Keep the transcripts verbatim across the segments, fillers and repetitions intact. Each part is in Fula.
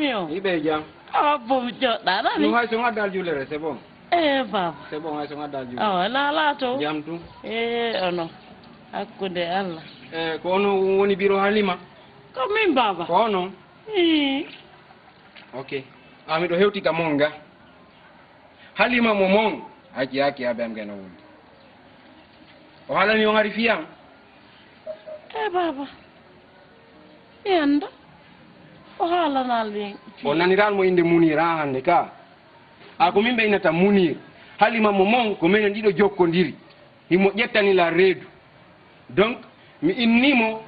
Yo. Iɓe jam. Awa, bon, joɗɗa nani? No, hay so ngadda aljuulere, c'est bon. Eh, baba. C'est bon, hay so ngadda aljuulere. Awa, lala to. Jam tu. Eh, ono. Hakkunde Allah. Eh, ko ono woni biro Halima? Ko min, baba. Ko ono? Ii. Ok. A, miɗo hewti ka mon ga. Halima mo mon. Haji, haji, abe am geno woni. O haalani on hari fiyam? Eh, baba. Mi annda. O haalanaali en. O naniral mo innde Munir, haa hannde ka. A, ko min ɓe innata Munir. Halima mo mon, ko menen ɗiɗo jokkondiri. Himo ƴettani la reedu. Donc, mi inni mo,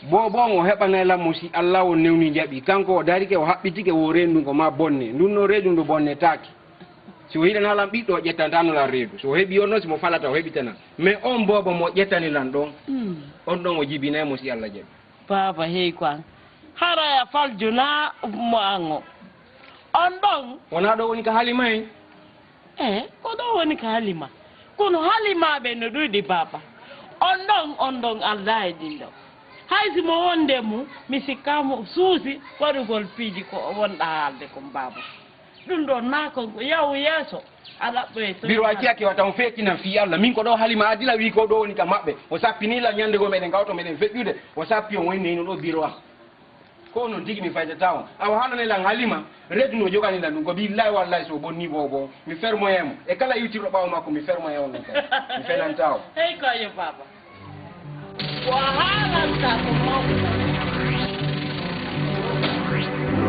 boobo on o heɓanay lan mo si Allah on newni jaɓi. Kanko o darike, o haɓɓitike wo reedu ndun ko ma bonne. Ndun no reedu ndu bonnetaake. Si o yiɗana lan ɓiɗɗo, o ƴettantano lan reedu. Si o heɓi on ɗon, si mo falata, o heɓitana. Mais on boobo mo ƴettani lan ɗon, hmm, on ɗon o jibinay mo si Allah jaɓi. Baaba, hey ko an. Haray a faljuna mo an o. On ɗon. Wonaa ɗo woni ka Halima en? Eh, ko ɗo woni ka Halima. Kono Halimaaɓe no ɗuuɗi, baaba. On ɗon, on ɗon aldaa e ɗin ɗo. Hay si mo wonde mum, mi sikkaa mo suusi waɗugol piiji ko o wonɗa haalde kon, baaba. Ɗum ɗon naa ko yahu yeeso, a ɗaɓɓoyto. Biro a jiyake wata on feetinan fii Allah. Min ko ɗo Halima Adila wii ko ɗo woni ka maɓɓe. O sappinii lan ñande goo meɗen kawto meɗen feƴƴude. O sappi on woni neyno ɗo biro am. Ko non tigi mi faydataa on. Awa haalane lan Halima, reedu no jogani lan ɗum. Ko billaahi wallaahi so o bonnii boobo, mi fermoye mo. E kala iwtirɗo ɓaawo makko, mi fermoye on ɗon kadi. Mi fenantaa on. Hey ko yo baaba. Ko a haalanta ko mawɗo.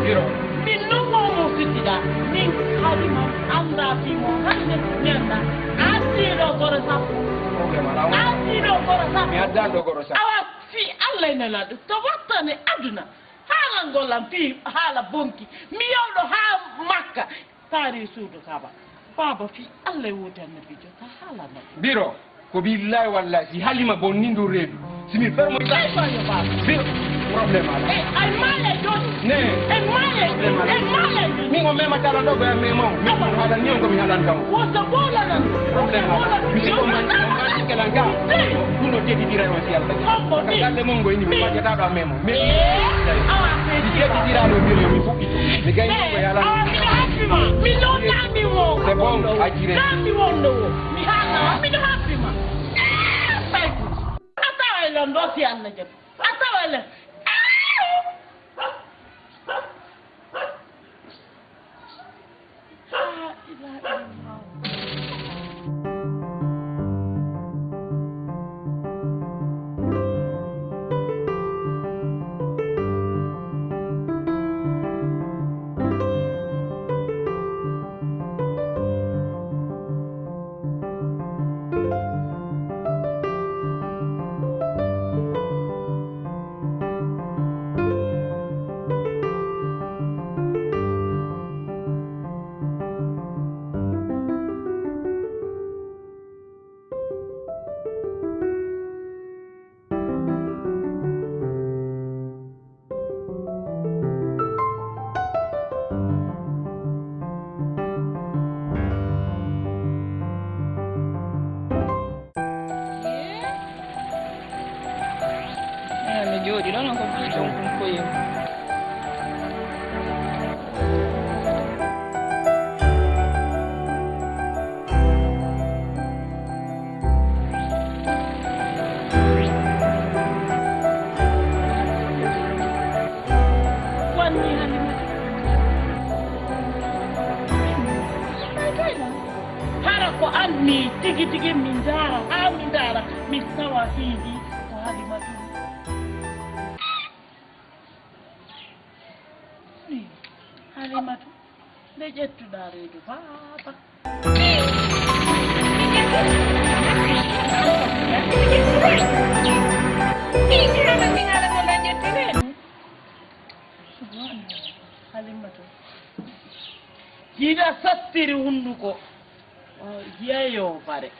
Biro. Min non mo mo fitiɗa. Min Halima anndaa fii mo hannde mi anndaa. A addii ɗo goro sappo. Problème alaa. A addii ɗo goro sappo. Mi addaani ɗo goro sappo. Awa fii Allah e Nelaaɗo. To wattane aduna. Haalangol lan fii haala bonki. Mi yawɗo haa Makka. Taari suudu Kaaba. Baaba, fii Allah e woodi Annabiijo, ka haalana. Biro, ko billaahi wallaahi, si Halima bonni ndu reedu, si mi fermoy ta. Ay, bayo, baaba. Biro, problème alaa. Eh, ay maaya jooni. Ne. En maaya, en maaya jooni. Min o mema tala ɗo, ɓe mema o. Min ko haala ni on ko mi haalanta on. Woto boolanan. Problème alaa. Mi sikko man, man sikkelan ka. Ɗum no tedditira on si Allah. Ka galle mon ngo ini mi majjata ɗo a mema. Mi mi tedditira ɗo biro mi fuɗɗi. Mi gayni ko yala. Awa miɗo haɓɓi ma. Mi lonnami mo. C'est bon, a jire. Nami wonno wo. Mi haala, miɗo haɓɓi ma. Eh, Sayku. A tawa e lon ɗo si Allah jaɓi. A tawa e lon. Eyi, mi jooɗi ɗo, non ko ɓuri ɗon kon koyam. Wanni Halimata. Hara ko anni tigi tigi mi ndaara, haa mi ndaara, mi tawa fii ndi ko Halimatu. Halimatu, nde ƴettuɗaa reedu baaba. Halimatu. Hiɗa sattiri hunduko. O yeeyo bare.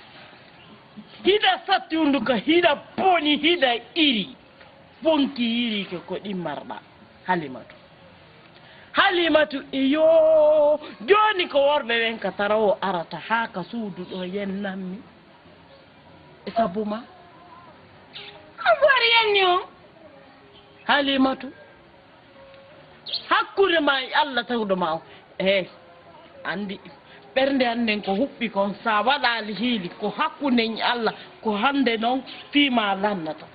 Hiɗa satti hunduko, hiɗa boni, hiɗa iri. Bonki yiriike ko ɗi marɗa. Halimatu. Halimatu, iyo. Jooni ko worɓe ɓen ka tarawo arata haa ka suudu ɗo yennanmi. E sabu ma. Ko fori yenni on? Halimatu. Hakkunde ma e Allah tawɗo ma o. Eey, anndi ɓernde annden ko huɓɓi kon, so a waɗaali hiili, ko hakkunde e Allah, ko hannde noon fii ma lannata.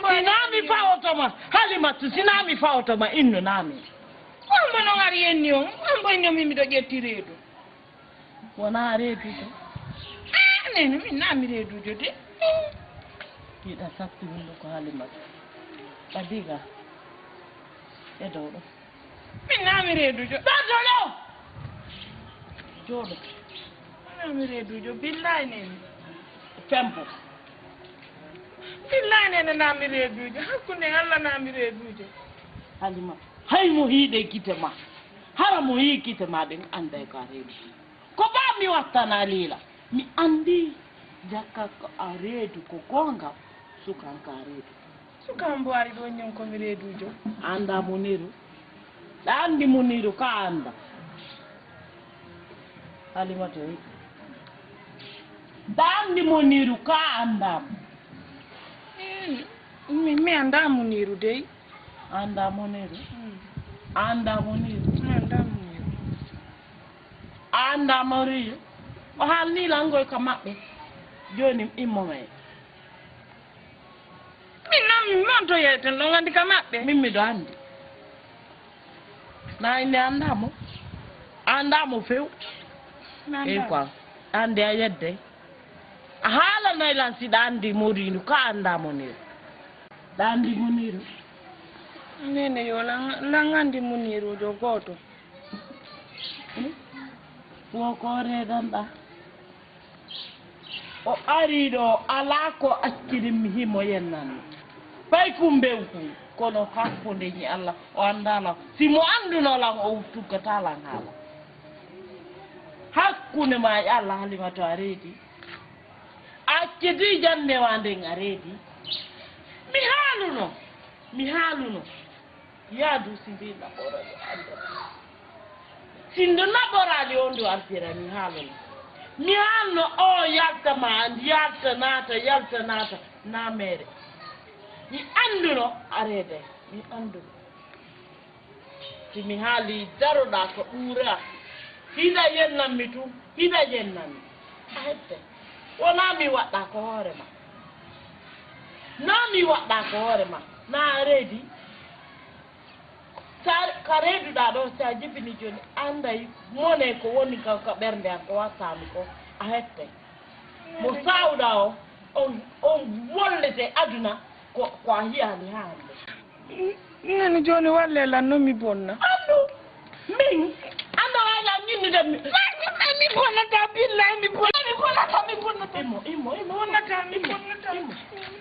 Sinaa mi fawoto ma, Halimatu, sinaa mi fawoto ma, innu naa mi. On mo noon ari enni on, on mbo enni on min miɗo ƴetti reedu. Wonaa reedujo. Ah, nene, min naa mi reedujo de. Tiiɗa satti hunduko Halimatu. Ɓadiga. E dow ɗo. Min naa mi reedujo. Ɗo, ɗo, ɗo. Jooɗo. Naa mi reedujo, billaay nene. Fempo. Billaay nene naa mi reedujo. Hakkunde Allah naa mi reedujo. Halimatu. Hay mo hiiɗe gite ma. Hara mo hii gite ma ɗen annday ko a reedujo. Ko ba mi wattana liila. Mi anndi jakka ko a reedu ko goonga, sukan ko a reedu. Sukan mbo ari ɗo ñon ko mi reedujo. Annda Muniru. Ɗa anndi Muniru ka annda. Halimatu wi. Ɗa anndi Muniru ka annda mo. Mm, mi, mi annda Muniru dey. Annda Muniru. Mm. Annda Muniru. Mi annda Muniru. A anndaa Moriyo? O haalnii lan ngoy ka maɓɓe. Jooni immo may. Min noon mi montoyee ten ɗon anndi ka maɓɓe. Min miɗo anndi. Na inde anndaa mo. A anndaa mo few. Mi anndaa. Eyi quoi. Anndi a yedde. A haalanay lan si ɗa anndi Moriinu ka anndaa Moniiru. Ɗa anndi Moniiru? Nene yo lan, lan anndi Moniiru jo gooto. Hmm? Wo ko reedanɗa? O arii ɗo, alaa ko accirimmi himo yennanmi. Pay kum mbew kum, kono hakkunde ñi Allah, o anndaa lan. Si mo annduno lan, o tuggataa lan haala. Hakkunde ma e Allah, Halimatu, a reedi. A acciti jannde ma nden, a reedi. Mi haaluno, mi haaluno. Yaadu si mbi naɓoraali annda. Si ndu naɓoraali o ndu artira mi haalano. Mi haalno o yalta ma, yalta naata, yalta naata, na meere. Mi annduno a reeday, mi annduno. Si mi haali daroɗaa ko ɗuuraa. Hiɗa yennammi tun, hiɗa yennammi. A hette. Wonaa mi waɗɗaa ko hoore ma. Naa mi waɗɗaa ko hoore ma. Naa a reedi. Sa, ka reeduɗaa ɗoo, si a jibini jooni, annday mone ko woni ka, ka ɓernde am, ko wattaami ko, a hette. Mo saawɗaa o, on, on wollete aduna ko, ko a hiyaali haa hannde. Nani jooni walle lan no mi bonna. Andu, min, anda wala ñinnude mi. Wallahi mi bonnata, billahi mi bonnata, mi bonnata, mi bonnata. Imo, imo, imo. Bonnata, mi bonnata. Imo.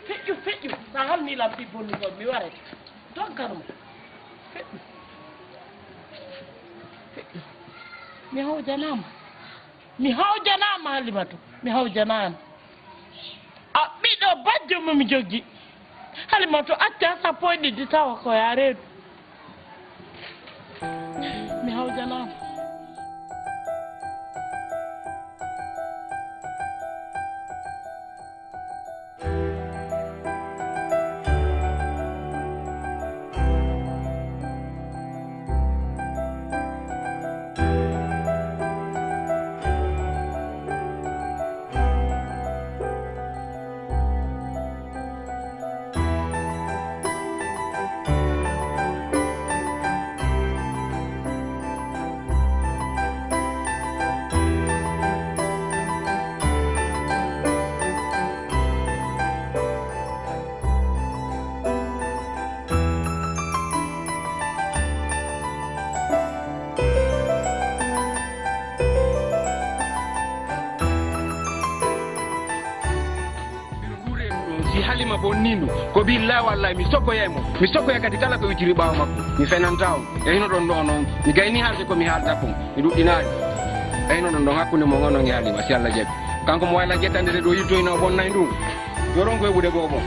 Feƴƴu, feƴƴu. Sa halni lan fi bonnugol, mi warete. Donkanuma. Mi hawjanaama. Mi hawjanaama, Halimatu. Mi hawjanaama. A ɓiɗɗo bajjo mo mi joggi. Halimatu, acca sappo e ɗiɗi tawa ko yaa reedu. Mi hawjanaama. Si Halima bonni ndu, ko billahi wallahi mi sokkoyay mo. Mi sokkoya kadi kala ko witiri ɓaawo makko. Mi fenanta on. E hino ɗon ɗo noon. Mi gayni haalde ko mi haalda kon. Mi ɗuɗɗinaali. E hino ɗon ɗon hakkunde mon onon e Halima, si Allah jaɓi. Kanko mo wayla ƴettande ɗo yiltoyno o bonnay ndu. Yo ronku heɓude boobo.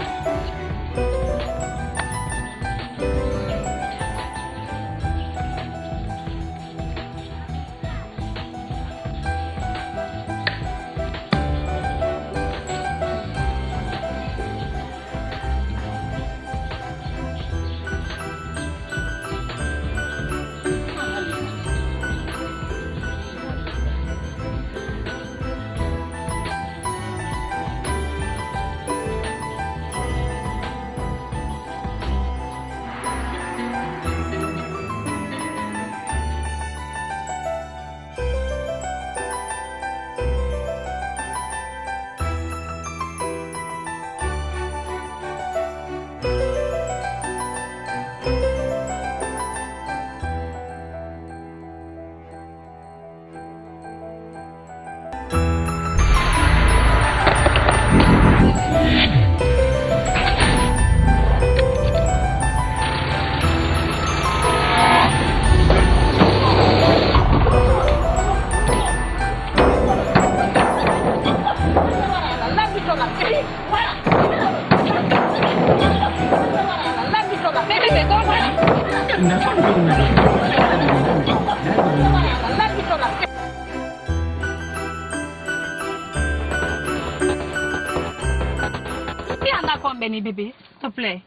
Eni bébé, s'il te plaît.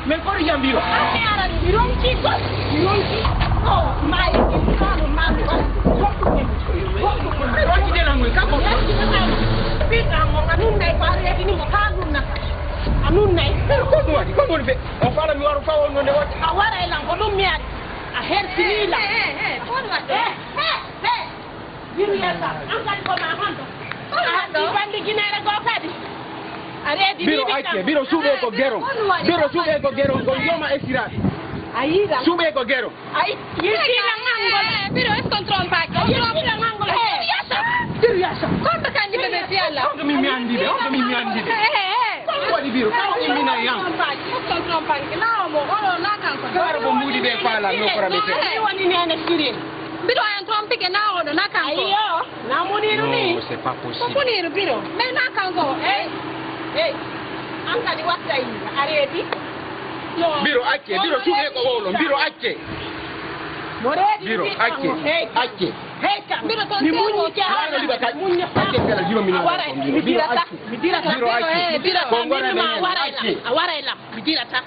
Mais kono yambiro. Ronki. Ronki de langoy kanko. Ɓiɗɗo an on a nunnay ko a reedini mo ka nunnata. A nunnay. Ko ɗum waɗi? Ko ɗum woni ɓe? On faala mi waro fawo nonde wote. A waray lan ko ɗum mi ari. A hertini lan. He he he. Ko ɗum waɗi? He he he. Biru yasa, an kadi ko ma honto? Ko honto? A bandi ginere go kadi. A reedi. Biro acce, biro suuɓe ko geron. Biro suuɓe ko geron, ko yoma esiraɓe. A yiɗa. Suuɓe ko geron. Ay, yirtira ngangol. Eh, biro, est-ce qu'on trompe pas? Yirtira ngangol. Eh, yasa. Biru yasa. Contre kanji bébé si Allah. Honto min mi andi ɓe, honto min mi andi ɓe. Eh, eh, eh. Ko waɗi biro, kaw immina yam. Est-ce qu'on trompe pas? Na omo, olo na kanko. Kawara ko mbuuɗi ɓe faala, no kora ɓe te. Mi woni nene siri. Biro en trompike na oɗo na kanko. Ayo, na muniru ni. Non, c'est pas possible. Ko muniru biro. Mais na kanko. Hey, hey. An kadi watta yi. A reedi. Biro acce, biro suuɓe ko wowlo, biro acce. Mo reedi. Biro acce, acce. Hey kam. Biro ton mi muññi ke. Ala liba ka. Acce kala jiro mi. A waray, mi dirata. Mi dirata. Biro acce. Biro acce. Ko ngora mi ma waray. A waray lam. Mi dirata.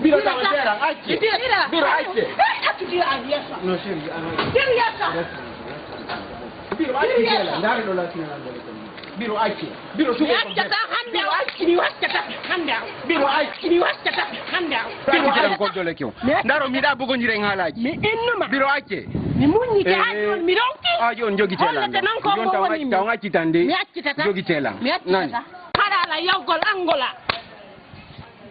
Biro tawa seera acce. Biro acce. Accu biro an yesa. No seri an. Biro yesa. Biro acce jela. Ndari ɗo lasina nan dole kon. Biro acce. Biro suɓe kon. Mi accata hande o acci mi waccata hande o. Biro acce. Mi waccata hande o. Biro acce. Ko dole kew. Ndaro mi da bugo jiren halaji. Mi innuma. Biro acce. Mi muññi ke haji on mi ronki. Aji on jogi telan. Hollata non ko mo woni. Taw acci tande. Mi accitata. Jogi telan. Mi accitata. Harala yawgol angola.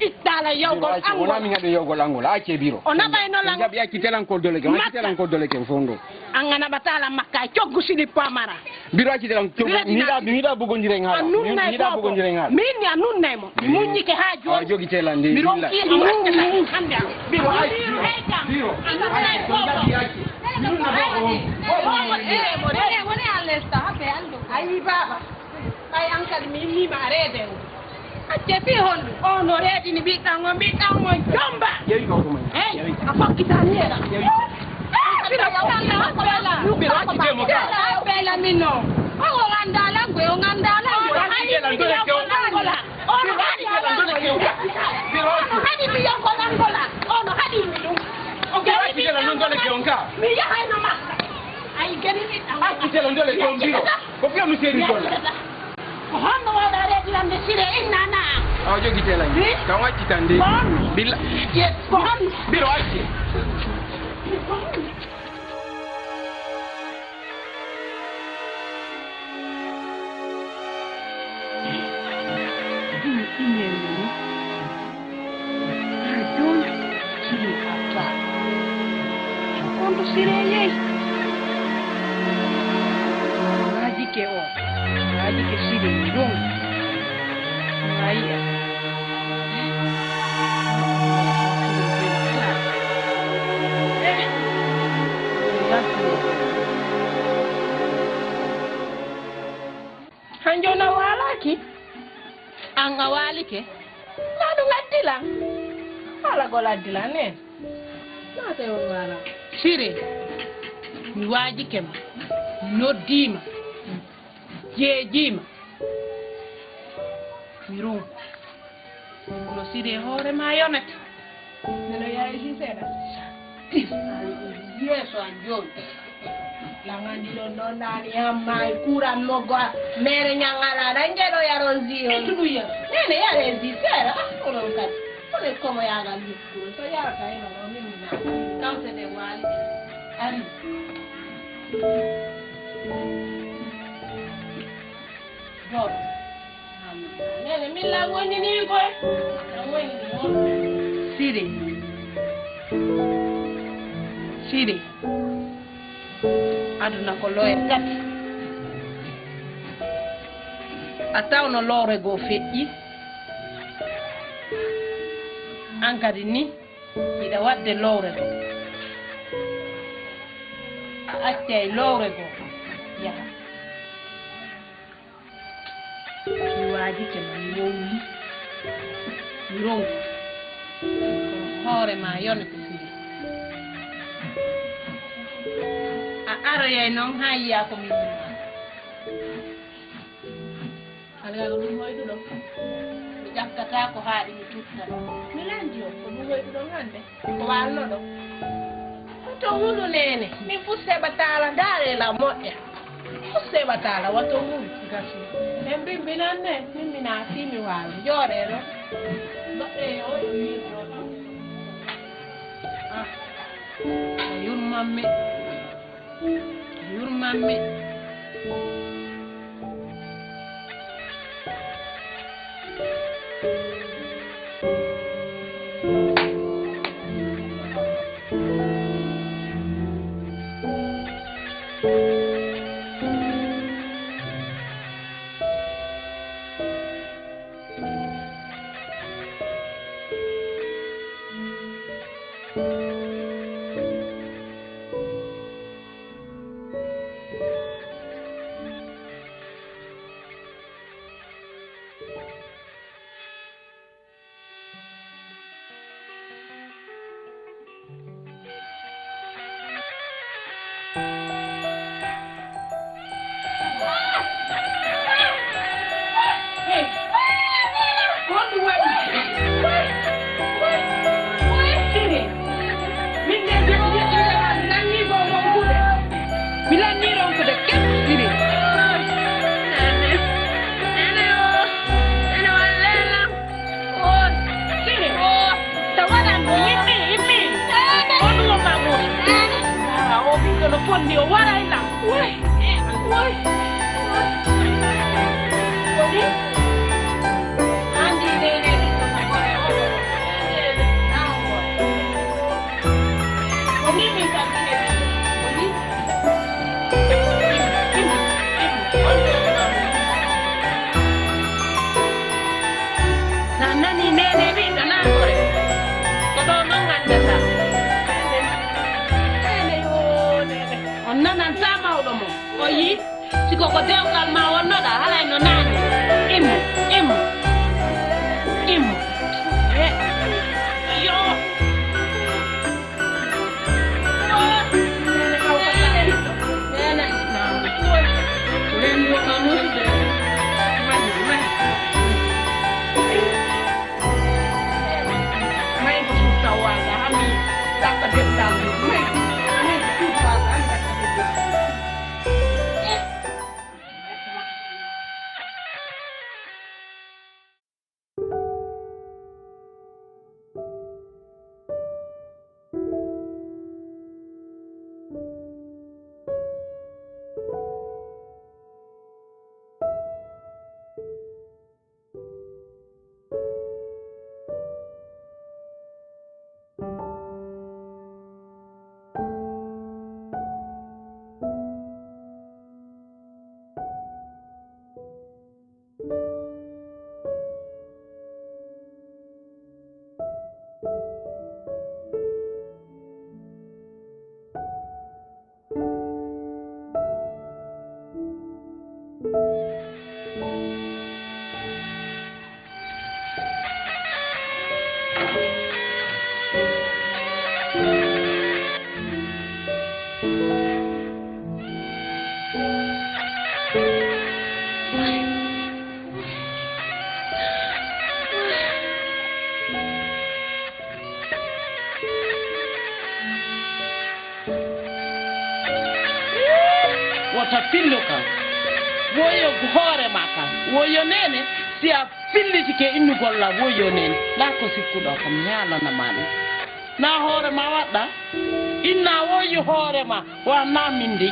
Ittaala yawgol angola. Wona mi ngaɗo yawgol angola. Acce biro. O naɓayno lan. Jaɓi acci telan ko dole ke. Acci telan ko dole ke fondo. An a naɓataala makka e coggu sili pamara. Biro acci telan coggu. Miɗa miɗa bugondire ngala. Miɗa bugondire ngala. Min ni a nunnay mo. Mi muññike ha joni. Jogi telan de. Mi ronki a muññike hande. Biro acci. Biro. Acci. Jaɓi acci. Mi nunna boko. Wone wone a lesta habe ando. Ayi baba. Ɓay an kadi mi immiima a reede o. Acce fii honɗum? O no reedini ɓiɗɗan on, ɓiɗɗan on jomba. Yewi ko ko mani. Hey, a fokkitaani yeɗa. Yewi. Bela min no. O nganndaa langue, o nganndaa langue. Haɗi mi yewko langola. O no haɗi mi yewko langola. O no haɗi mi ɗum. O gari mi yewko langola. Mi yahayno makka. Ay gari mi ɗam. Acci tela ndole ko mbiro. Ko fiya mi seeri golla. Ko honno wawɗa reedirande sire innana? Awa jogi tela ni. Ka wacci tan de. Billa. Yes, ko honno? Biro acci. Haa jooni, Siree ka baa. Konto Siree yehi. Maajike o. Maajike Siree ɗum. Mayiya. Hanjo na waalaki. An a waalike. Naa ɗum addilan. Haala gol addilan en. Naa tawi on waala. Sire, mi waajike ma. Mi noddiima. Jeejiima. Mi ronku. No Sire hoore ma yonata. Miɗo yaayiti seeɗa. Yeeso an jooni. Langandi ɗon ɗon naani yamma e kuran moggo a mere ñangala ɗan jeɗo yaron zi on. Ittu ɗum yar. Nene yare zi seera. Ah, onon kadi. Onon komo yagal yittugo. So yarata ino ɗo min mi na. Kawte de wali. Ari. Dow. Nene min lan wonini koy. Lan wonini won. Siri. Siri. Aduna ko loye tati. A tawno lowre goo feƴƴi. An kadi ni, hiɗa wadde lowre goo. A accay lowre goo yaha. Mi waajike ma, mi wowli, mi ronku. Hoore ma yone ko fini. A aroyay noon haa yiya ko min numa. Alaa ko ɗum hoyɗuɗon. Mi ƴakkata ko haaɗi mi tutta. Mi lanndi on ko ɗum hoyɗuɗon hannde. Ko waalno ɗon. Hoto wulu neene. Min fuu seɓataala ndaaree la moƴƴa. Fuu seɓataala wato wulu. Gasi. En mbimbinan ne, min mi naati mi waalo. Jooɗee ɗon. Mbaɗɗee yo oɗo wiirdo ɗon. Ah, a yurman mi. Yurman mi. Hey, ko honɗum waɗi? Siri, min de, de, de, de, mi lanni ko ronkude. Mi lanni ronkude, keɓ, Siri. Nene, nene o, nene o, lelam. Oy, Siri. Oy. Tawaran mo yimmi, yimmi. Oɗum o mamuus. Aa, o ɓiɗɗo no fondi, o waray lam. Oy, oy, oy. Kodi? Andi nene ɓiɗɗo no fondi, o, o, o, o. Ko min min kam ine ɓiɗɗo. Ko min. Sa nani nene ɓiɗɗo naatore. Ko ɗo non ngandata. Nene, nene, yo, nene. On nananta mawɗo mo. O yi, si ko ko dewgal ma wonnoɗa, halay no nani. Immo, immo. Immo. Eh. Yo. Wota pillu kam. Woyo hoore ma kam. Woyo nene, si a fillitike innugol la, woyo nene. La ko sikkuɗo kam, mi haalana ma ɗum. Na hoore ma waɗɗa? Inna woyo hoore ma, wa na min de.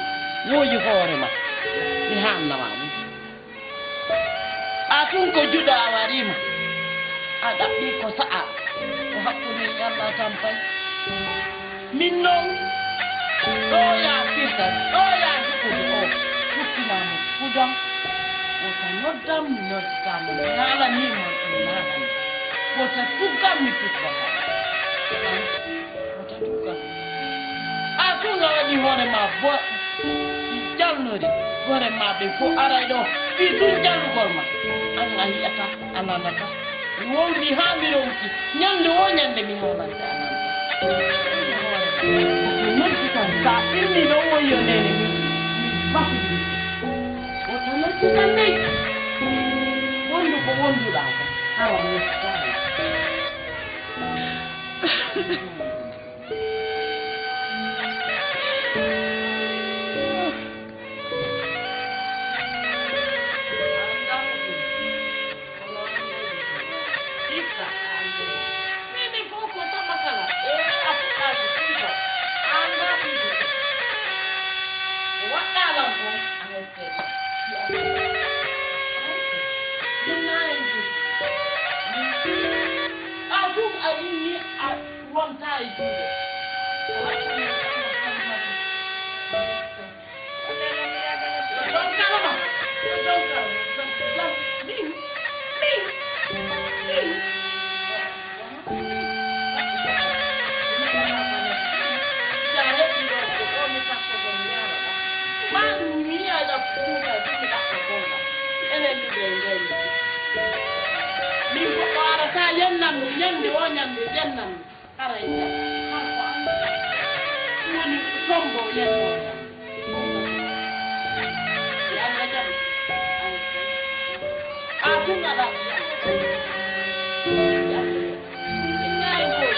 Woyo hoore ma. Mi haalna ma ɗum. A tun ko juɗo a wariima. A ɗaɓɓi ko sa'a. Ko hakkunde Allah tan pay. Min noon, ɗo yaafirta, ɗo yaafirta o, futtinaama fudan. Wota noddam, mi nodditaama, mi haalanii ma, mi haalanii. Wota tuggam, mi tuggata. Wota tuggam. A tun a waɗi hoore ma bo-, jalnori. Hoore ma ɓe fof aray ɗo. Fii tun jallugol ma. An a yi'ata, a nanata. Mi wowli haa mi ronki. Ñande wo ñande mi haalante a nanata. Noddi kam, sa inni ɗo woyo nene, mi, mi basidi. Wota noddi kam dey. Wondu ko wonduɗaa kam. Awa mi. Mimi fof ko Samba Kala. E a fuɗɗaaki Samba. An ma Samba. Ko waɗɗaa lan ko? Ay, sey. Ay, sey. Min na en jii. A tun a inni a wonta e juuɗe. A waɗɗii Samba Kala. Min ko arata yennam, ñande o ñande yennam. Haray, kanko an, ɗum woni tombo yettoore. Yo Allah jaɓu. A tun aɗa. Inna e ngoy.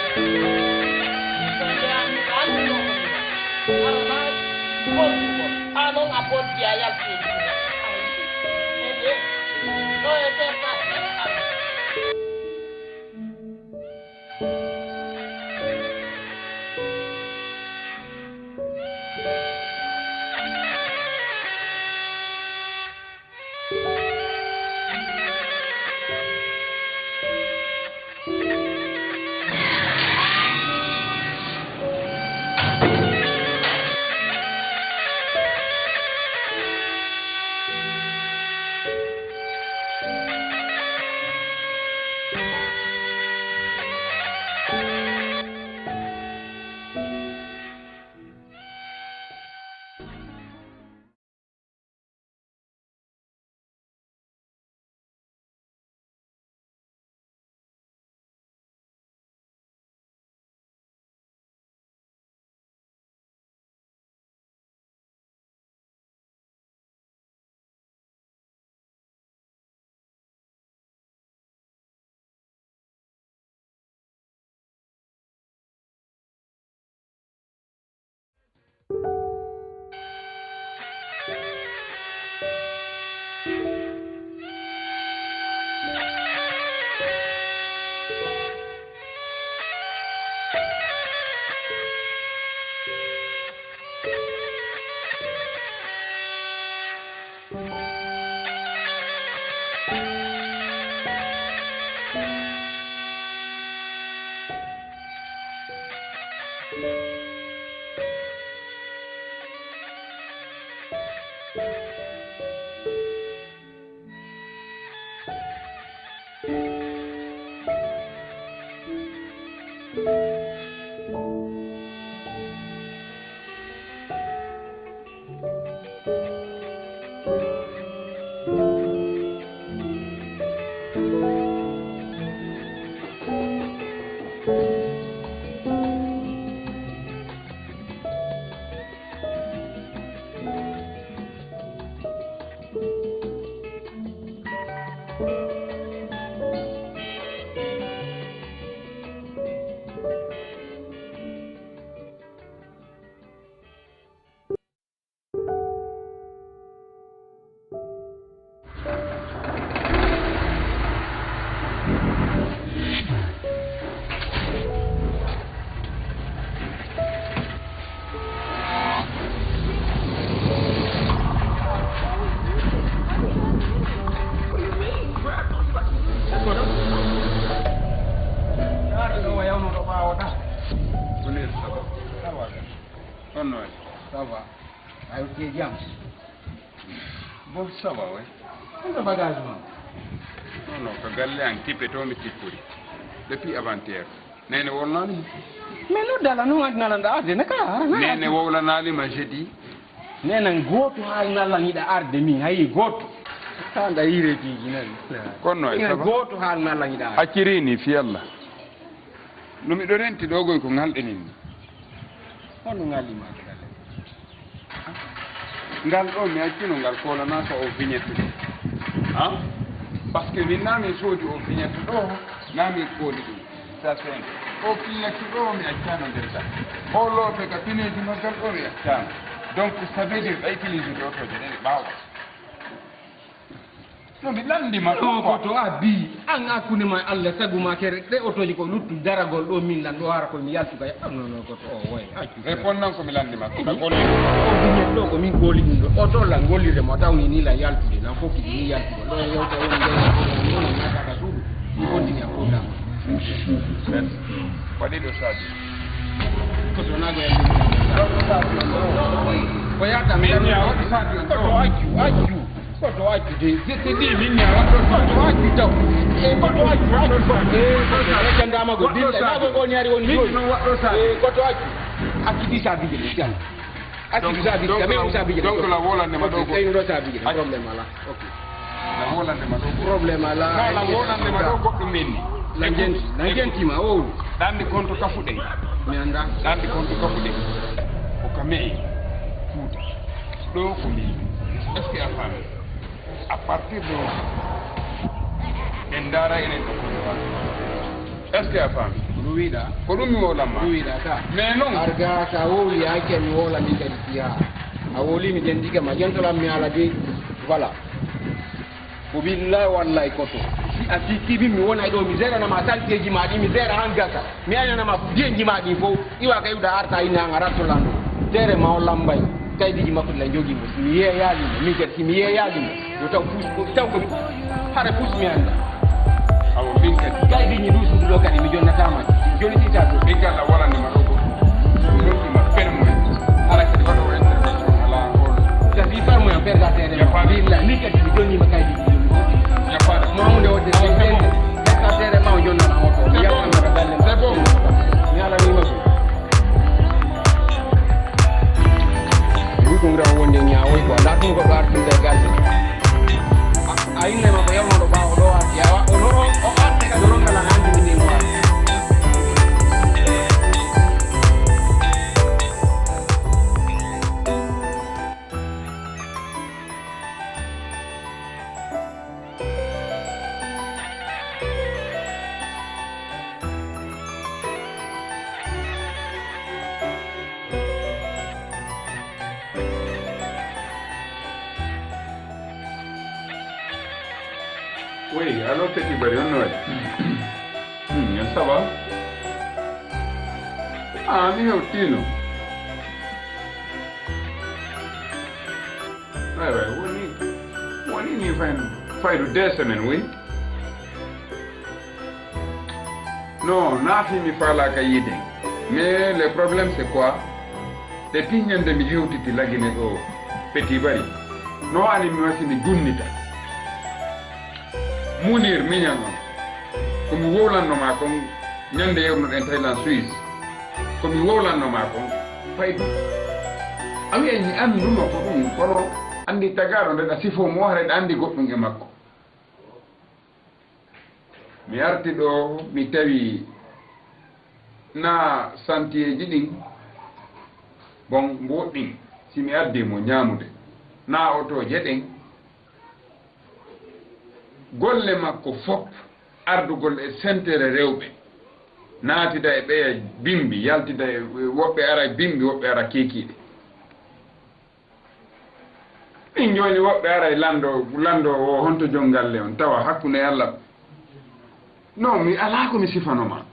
Ɗo yaani, a annduno ko mi. Hara ma, bondugo. A non a bondi, a yalti. Ede. Ɗo e terɗa. Kono ça va? Ay, ok, jam. Bon, ça va, oui. Honto bagage ma? Non, non, ko galle an kippe to mi kippori. Depuis avant-hier. Nene wowlanaali ma? Mais no dala no wadi nalanda arde na ka, hara na Nene arde. Wowlanaali ma jeudi. Nene gooto haal nalan yiɗa arde min, hayi gooto. Ka nda yire tiji nan. Kono no ay, Ina ça va? Gooto haal nalan yiɗa arde. Acciri ni fi Allah. No miɗo renti ɗo goy ko ngalɗen inni. Honno ngalɗi ma ko galle? Ngal ɗo mi accino ngal koolanaaka o vignette ɗo. Ha? Parce que min naa mi soodi o vignette ɗo, naa mi kooli ɗum. Ça c'est un. O vignette ɗo mi accano nder gal. O loope ka pineeji maggal ɗo mi accano. Donc ça veut dire ɓay pineeji ɗo to jeɗen ɓaawo. No mi lanndi ma ɗum. Ko to a bi an hakkunde ma Allah sagu ma kere ɗe otoji ko luttu daragol ɗo min lan ɗo hara ko mi yaltuga ya non non ko to o way accu. Répond nan ko mi lanndi ma ko ka gol. O bi ñet ɗo ko min goli ɗum ɗo oto lan gollirde mo tawni ni lan yaltude lan fof kiɗi ni yaltude ɗo e yewta woni ɗo nata ka suudu mi continue a programme. Merci. Waɗi ɗo saabi. Ko to nago yaltude. Ko yata min ya waɗi saabi on ko to accu accu. Goɗɗo accu de, je te dis min mi a waɗɗo goɗɗo accu taw. E goɗɗo accu accu. E goɗɗo accu jangama go billa nago go ñaari woni joni. Min non waɗɗo sa. E goɗɗo accu. Accu di sa bije de jang. Accu di sa bije de men sa bije de. Donc la wolande ma do ko. Ay do sa bije de problème ala. OK. La wolande ma do ko. Problème ala. La wolande ma do goɗɗo menni. La jenti, la jenti ma o. Dandi konto kafuɗen. Mi anda. Dandi konto kafuɗen. O kamey. Fuuta. Ɗo ko min. Est-ce que a faami? À partir de en ndaara enen ɗo kono wa est-ce que a faami? Ko ɗum wiɗa? Ko ɗum mi wolamma. Ɗum wiɗa ka mais non arga ka wowli acca mi wola min kadi fiya a wowli mi jandi kam a jantolam mi ala de. Voilà. Ko billahi wallahi koto si a sikki min mi wona ɗo mi zeranama salteji ma ɗi mi zera han gasa mi aynanama biyenji ma ɗi fof. Iwa kay uda arta ina an aratto lando tere ma o lambay kaydiji makko la jogi mo si mi yeeyali mo min kadi si mi yeeyali mo yo taw pus taw ko hara pus mi anda. Awo min kadi kaydiji du sudu do kadi mi jonnata ma joni tita do min kadi a walande ma do ko mi rokki ma permo hara kadi wado intervention ala on sa fi permo en perda tere ma billahi min kadi mi jonni ma kaydiji mo hunde wodde perda tere ma o jonnata o to mi yalla ma galle c'est bon mi ala ni ma. Ɗum ɗum ran wonde ñaawoy quoi ndaa ɗum ko ɗo artinde e galle. A innema ko yawnoɗo ɓaawo ɗo arti awa o ɗo o arti kadi o ronka lan anndi min ɗin ko arti. Oui, allô, petit Bari, on noy? Hmm, ça va? Ah, mi hewtino. Way, way, woni, woni ni fayno. Faydu deux semaines, oui. Non, naafi mi faalaka yiide. Mais le problème c'est quoi? Depuis ñande mi hewtiti lagine ɗo petit bari no ani mi wasi mi dunnita munir miñan on ko mi wowlanno ma kon ñande yewnuɗen thailand suisse ko mi wowlanno ma kon faydu a wiya mi annduno ko ɗum kono anndi tagaɗo ndeɗa sifo mo hareɗa anndi goɗɗum e makko. Mi arti ɗo mi tawi na santiyeeji ɗin bon mboɗɗin si mi addi mo ñaamude na otooje ɗen golle makko fop ardugol e sentere rewɓe naatida e ɓeya bimbi yaltida e woɓɓe ara bimbi woɓɓe ara keekiiɗe. Min jooni woɓɓe aray lanndo lanndo o honto jom galle on tawa hakkunde e Allah. Non mi alaa ko mi sifano ma.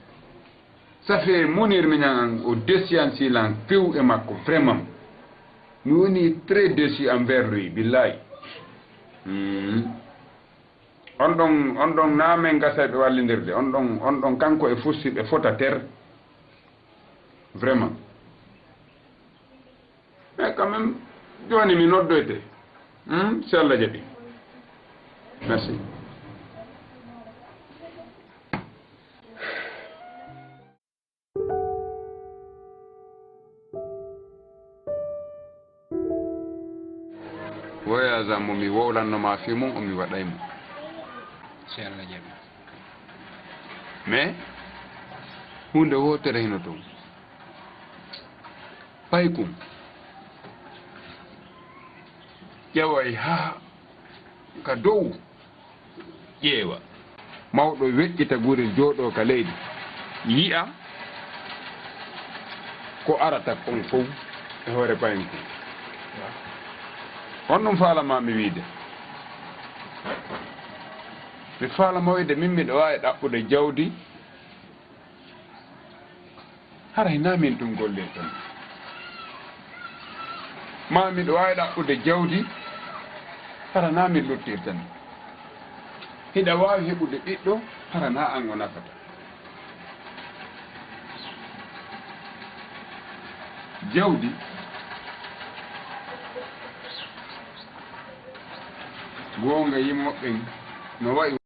Ça fait munir miñan an o desiyan silan few e makko vraiment. Mi woni très déçu envers lui billahi. Hmm. On ɗon on ɗon na men gasa ɓe wallindirde on ɗon on ɗon kanko e fusti ɓe fota ter vraiment. Mais quand même, jooni mi noddoyte. Hmm? Si Allah jaɓi. Merci. Voyage am mo mi wowlanno ma fii mum o mi waɗay mo. Si Allah jaɓi. Mais Huunde wootere hino toon. Paykun ƴaway haa ka dow, ƴeewa. Mawɗo weƴƴita gure, jooɗoo ka leydi, yi'a ko arata kon fow e hoore paykun. On ɗum faalamaa mi wiide? Mi faalamaa wiide, min miɗo waawi ɗaɓɓude jawdi, hara hinaa min ɗum gollirta mi. Maa miɗo waawi ɗaɓɓude jawdi, hara naa min luttirta mi. Hiɗa waawi heɓude ɓiɗɗo, hara naa an o nafata. Jawdi, goonga yimooɓe ɓen no wa'i.